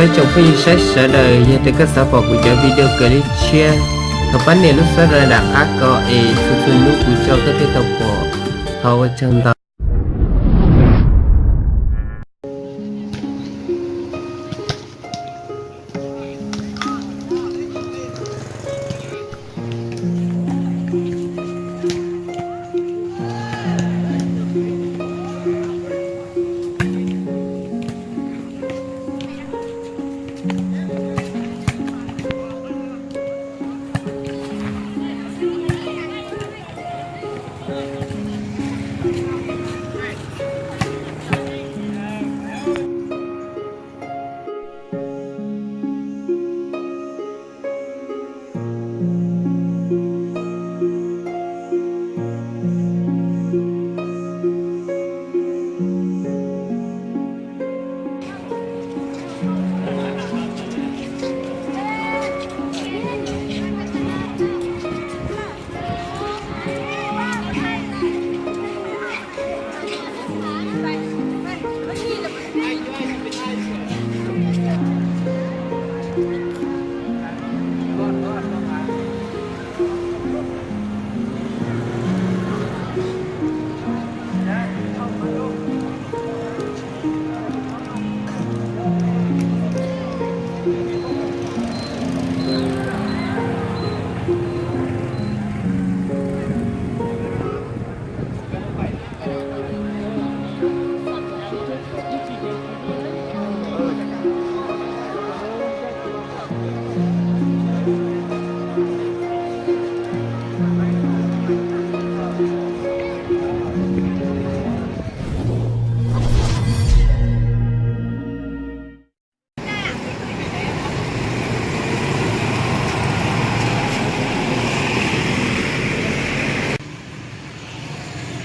Ib tsoom phooj ywg saib sawv daws, yog tias koj xav pom kuv cov video kawm li tshiab, thov pab nias lub subscribe nram qab ko es txhua txhua hnub kuv tso koj thiaj tau pom. Thov ua tsaug ntau.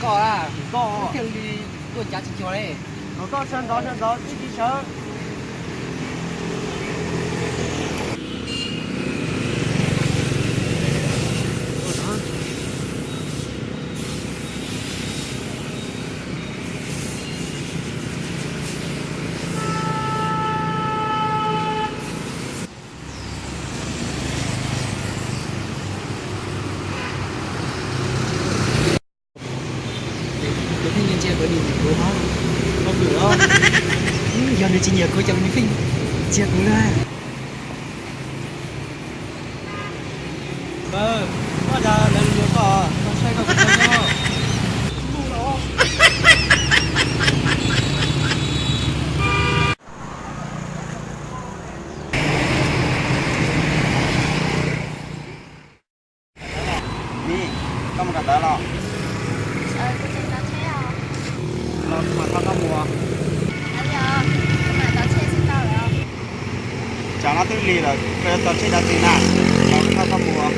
Koj, koj thiaj li tuaj cav tsis cuag li. Koj sawv ntxov sawv ntxov tib tib sawv. Kuv thiaj li ntsia kuv nyiam nyiam kuv hov. Yog nws tsis nyiam kuv ces nws pheej ntsia kuv na. Koj, koj saib koj kuv tau koj. Ni, koj mus kov tawv los? Los kuv mam thauj koj mus. Tsam no twb lig lawm, koj yuav txog tsheb dab tsi na, los kuv thauj koj mus.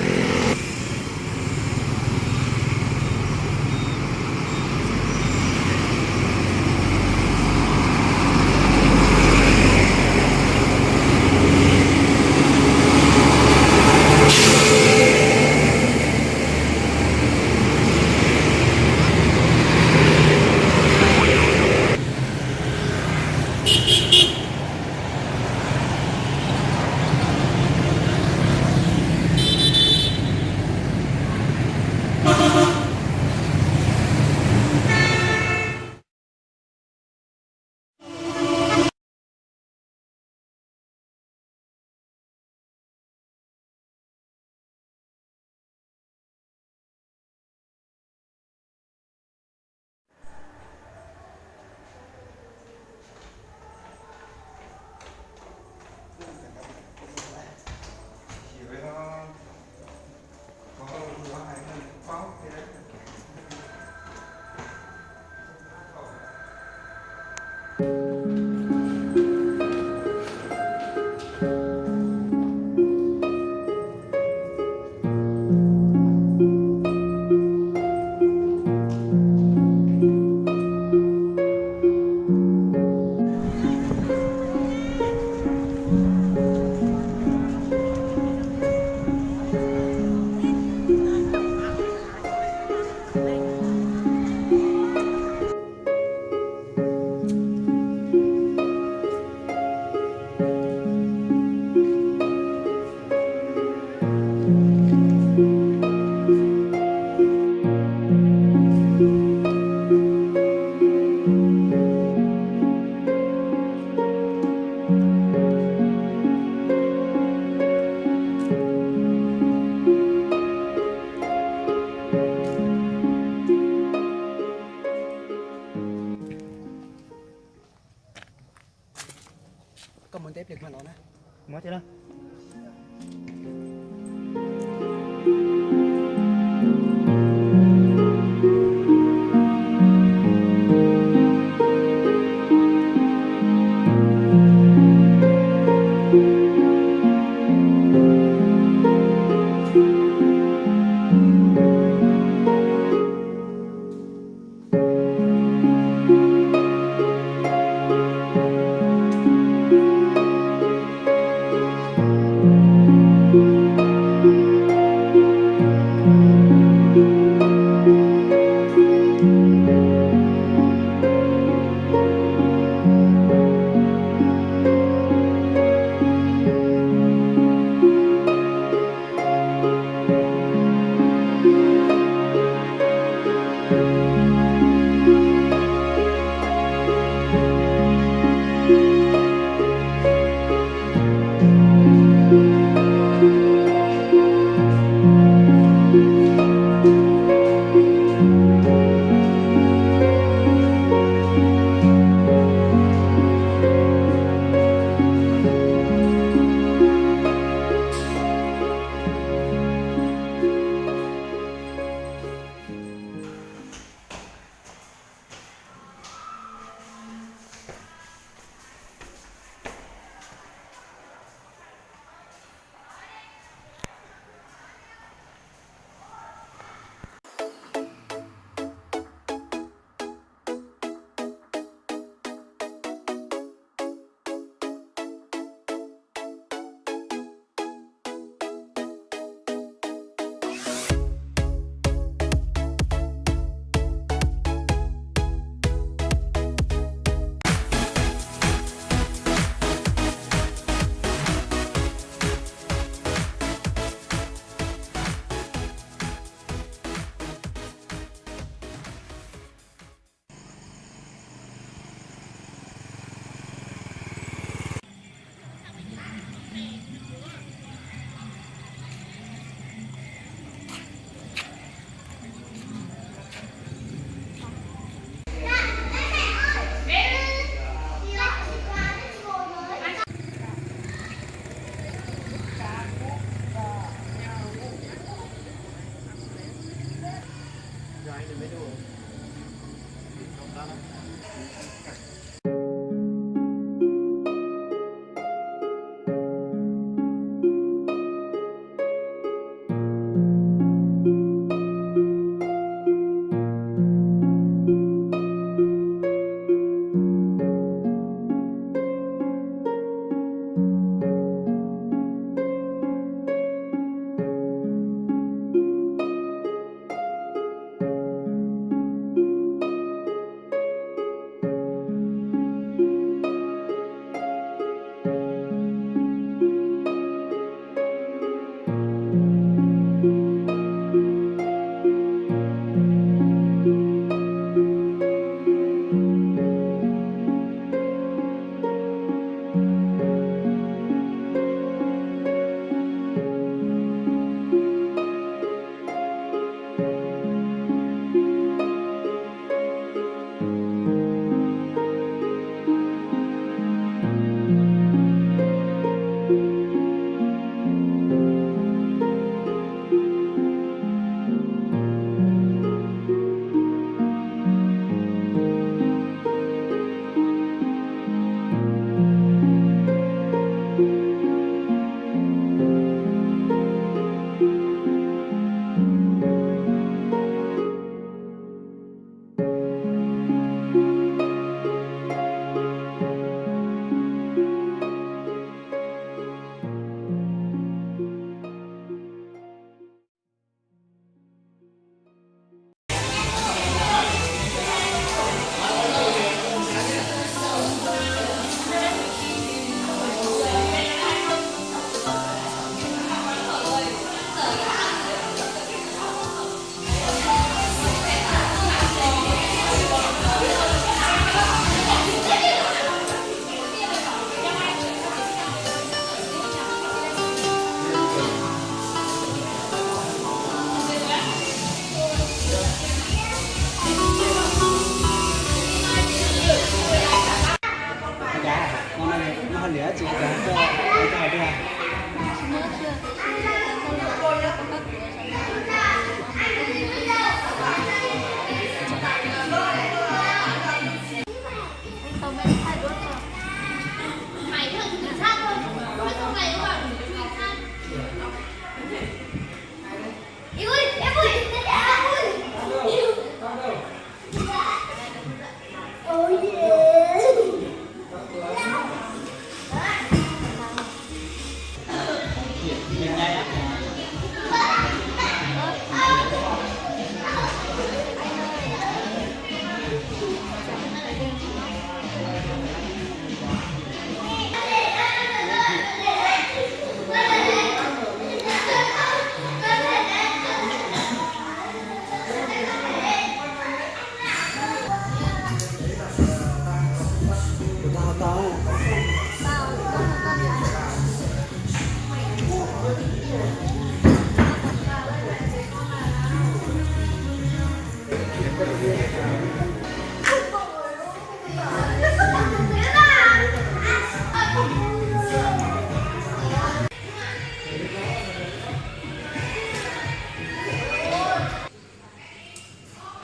Ob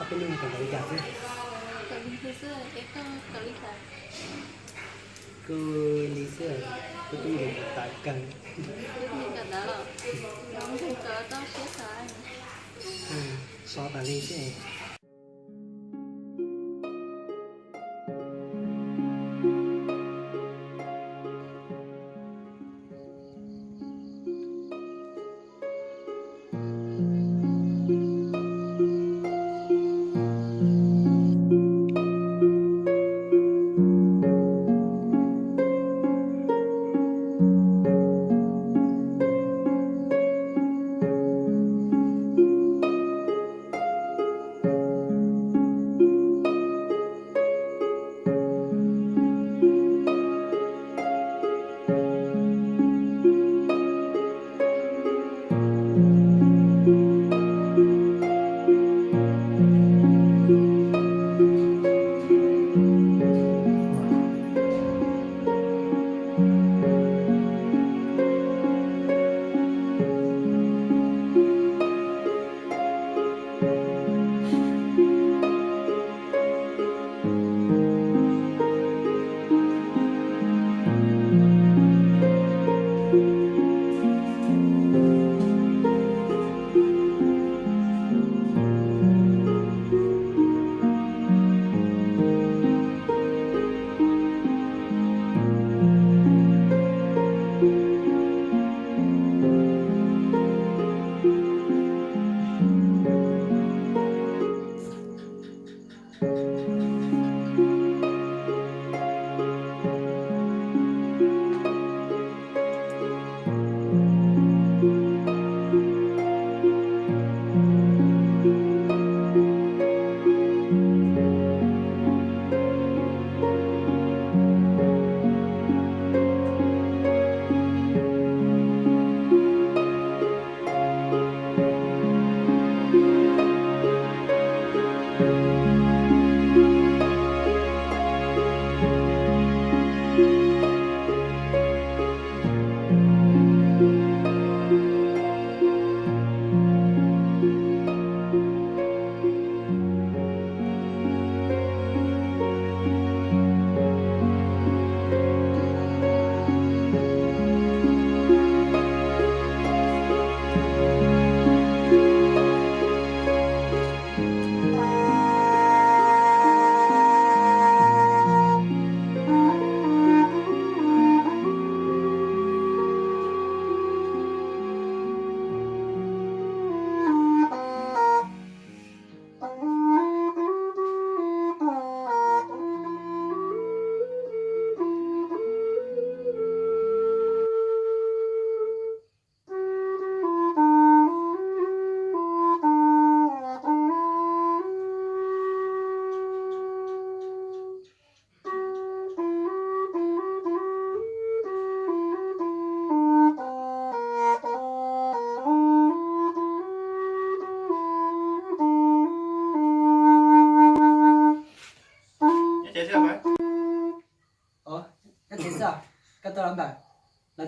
peb hnub no kawm ntawv li cas xwb? Kawm li xwb, es koj kawm li cas? Kuv li xwb, kuv twb nkees kawm tas kawg. Twb nkees kawm tas los? Los nkees kawm tau siab tas. So tas li xwb.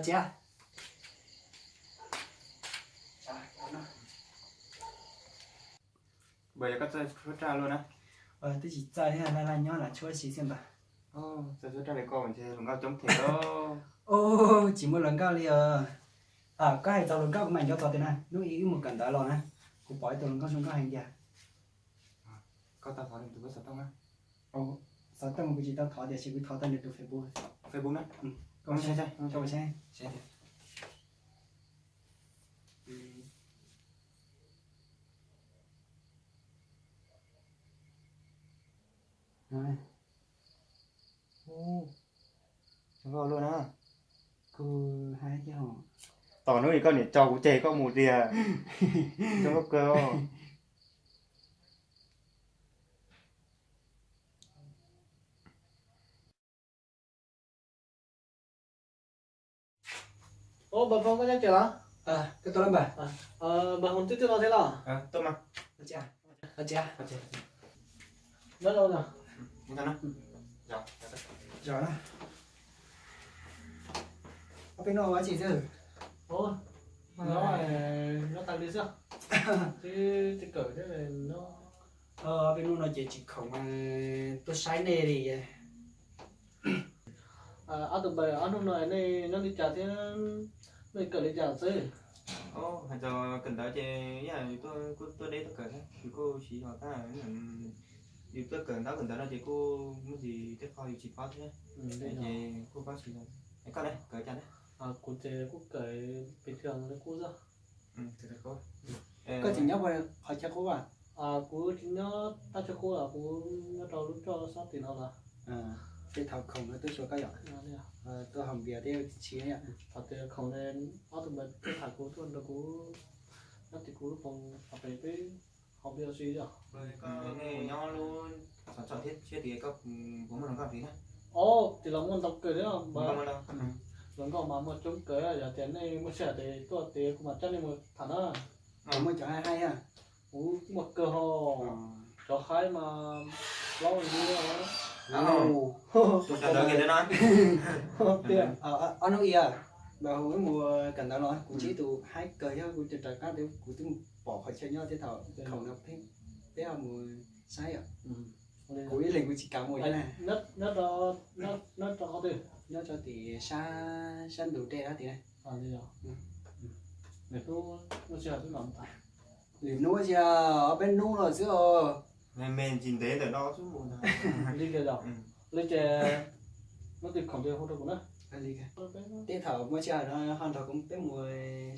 Tiag. Npawg, yog koj txawj tshuab raj luaj na? Twb tsis txawj thiab, laj laj nyob lam tshuab xwb xwb ntag. Txawj tshuab raj li koj ntshe hluas nkauj coob thiab. Tsis muaj hluas nkauj li os. Koj hais txog hluas nkauj kuv mam nco txog tias na, hnub ib wb mus kawm ntawv los na, kuv pom ib tug hluas nkauj zoo nkauj heev tiag. Koj tau thov nws tus xov tooj na? Xov tooj kuv tsis tau thov tiam sis kuv thov tau nws tus Facebook. Facebook na? Koj saib. Zoo nkauj luaj na. Kuv hais tias, tom hnub koj niam tso kuv ceg koj mus tiag. Zoo nkauj kawg. Ub, npawg Phooj, koj nyob tsev los? Npawg Hoov twb twb no thiab los? Nyob no. Ob peb hnub ua dab tsi xwb? Nyob, nyob tas li xwb. Twb tsis kawm thiab no. Ob peb hnub no ces tsis khoom tuaj saib nej li. Ob tug npawg, ob hnub no nej nyob li cas thiab nej kawm li cas xwb? Hais txog kawm ntawv ces yog yus kuj tuaj deb tuaj kawm thiab, yus kuj siv zog thiab. Yus tuaj kawm ntaub kawm ntawv no ces kuj muaj ntsis tej qho yus tsis paub thiab, ces kuj paub siv zog. Es koj ne, kawm cas ne? Kuv ces kuj kawm pis thias li kub xwb. Koj tseem nyob qhov chaw qub as? Kuv tsis nyob tab chaw qub, kuv nyob rau lub roj sab tim no los. Tej thaum khoom no tuaj xyuas koj yom? Tuaj haus npias thiab tsis yom? Thaum tias khoom ne, ob tug npawg tuaj tham kuv, tuaj nrog kuv nyob tim kuv lub poos, thaum pem peb haus npias si yom. Koj nyob lub xov tsom thiab siab tias koj puas muaj hluas nkauj tid na? Ob, tsis los muaj ntau kawg thiab. Hluas nkauj mas muaj coob kawg, yog tias nej muaj sij hawm ces tuaj tias kuv mam coj nej mus tham na. Muaj cov haib haib a? Kuv muaj kawg ho. Cov haib mas plaub li. Ob hnub ib a, npawg Hoov wb mus kawm ntawv los kuv ntsib tus haib kawg thiab kuv rov qab tias kuv twb mus pom qhov chaw nyob thiab thaum khoom no peb ho mus saib yom. Kuv ib leeg kuv tsis kam mus thiab na. Nyob rau tim sab ntug dej dab tid na. Lwm hnub tsis, ob peb hnub los xwb os. Me me tsis ntev ntawm no xwb. Li ces hnub twg khoom ces hu rau kuv na. Tej thaum muaj sij hawm no ho nrog kuv peb mus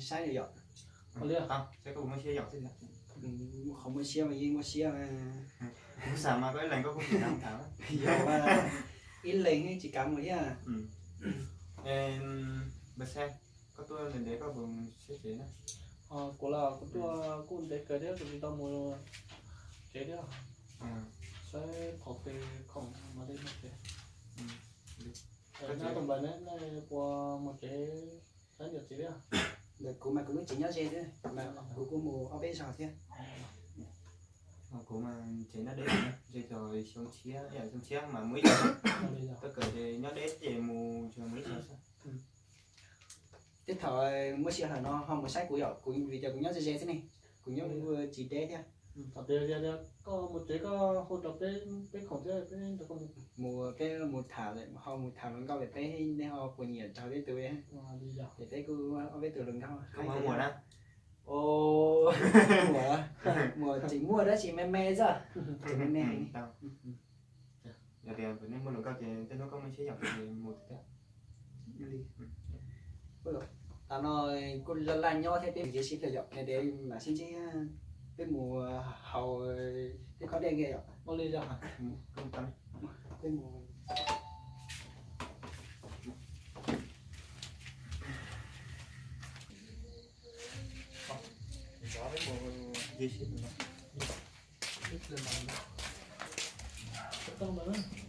saib yom. Qhov muaj siab mas yeej muaj siab mas. Kuv xav mas koj ib leeg koj kuj tsis kam tham. Yog, ib leeg tsis kam mus thiab. Npawg Xeeb, koj tuaj ntev ntev koj puas mus siab tsev na? Kuv los kuv tuaj kuj ntev kawg thiab kuv tsis tau mus tsev thiab. Saib thaum twg khoom mam li mus tsev. Nyob tus npawg ne, nej puas mus tsev saib niam txiv thiab? Ntawm kuv mas kuv lub tsev nyob ze thiab, kuv kuj mus ob peb zaug thiab. Kuv mas tsev nyob deb, ze txog xyoo tshiab, xyoo tshiab mas mus ib zaug. Tuaj kawm ces nyob deb ces mus tsuas mus ib zaug xwb. Tej thaum muaj sij hawm no ho mus saib kuv yom, kuv vim tias kuv nyob ze ze xwb ne, kuv nyob tsis deb thiab. Thaum tias koj mus tsev koj hu rau peb, peb khoom thiab peb nrog koj mus. Mus peb mus tham, ho mus tham hluas nkauj lawm peb, nej ho puas nyiam raug peb tus? Es peb kuj ob peb tus hluas nkauj. Muaj na. Muaj, muaj tseem muaj dab tsi me me xwb, tseem me me. Yog tias nej muaj hluas nkauj ces tej hnub koj muaj siab yom ces mus thiab. Tam no kuj laj laj nyob thiab peb mus kev sib hlawv yom, es mam sib ntsib, peb mus haus tej khob dej nkiag yom. Ua li yog. Peb mus. Peb mus kev sib hlawv.